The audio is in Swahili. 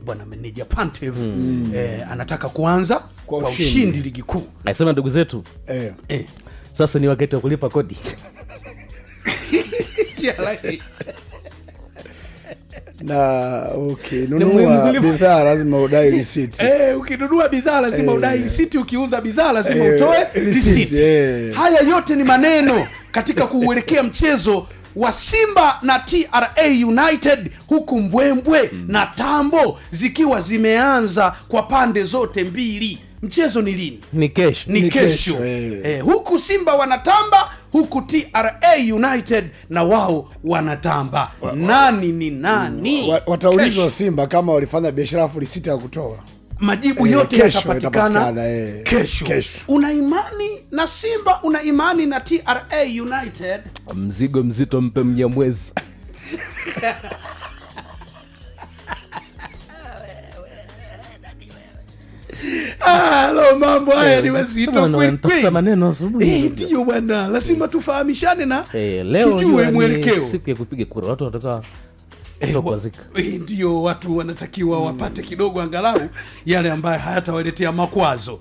Bwana meneja Pantev anataka kuanza kwa ushindi ligi kuu. Nasema ndugu zetu. Sasa ni wakati wa kulipa kodi. Na ukinunua bidhaa lazima udai receipt. Ukinunua bidhaa lazima udai receipt, ukiuza bidhaa lazima utoe receipt. Haya yote ni maneno katika kuuelekea mchezo wa Simba na TRA United, huku mbwembwe na tambo zikiwa zimeanza kwa pande zote mbili. Mchezo ni lini? Ni kesho. Ni kesho. Huku Simba wanatamba, huku TRA United na wao wanatamba. Nani ni nani? Wataulizwa Simba kama walifanya biashara afu risiti ya kutoa. Majibu yote yatapatikana kesho. Una imani na Simba, una imani na TRA United? Mzigo mzito mpe Mnyamwezi. Lo, mambo haya ni mazito kweli kweli. Maneno asubuhi. Ndio bwana, lazima tufahamishane na leo tujue mwelekeo. Siku ya kupiga kura watu wanataka kutokuwazika. Ndio watu wanatakiwa wapate kidogo angalau yale ambayo hayatawaletea makwazo.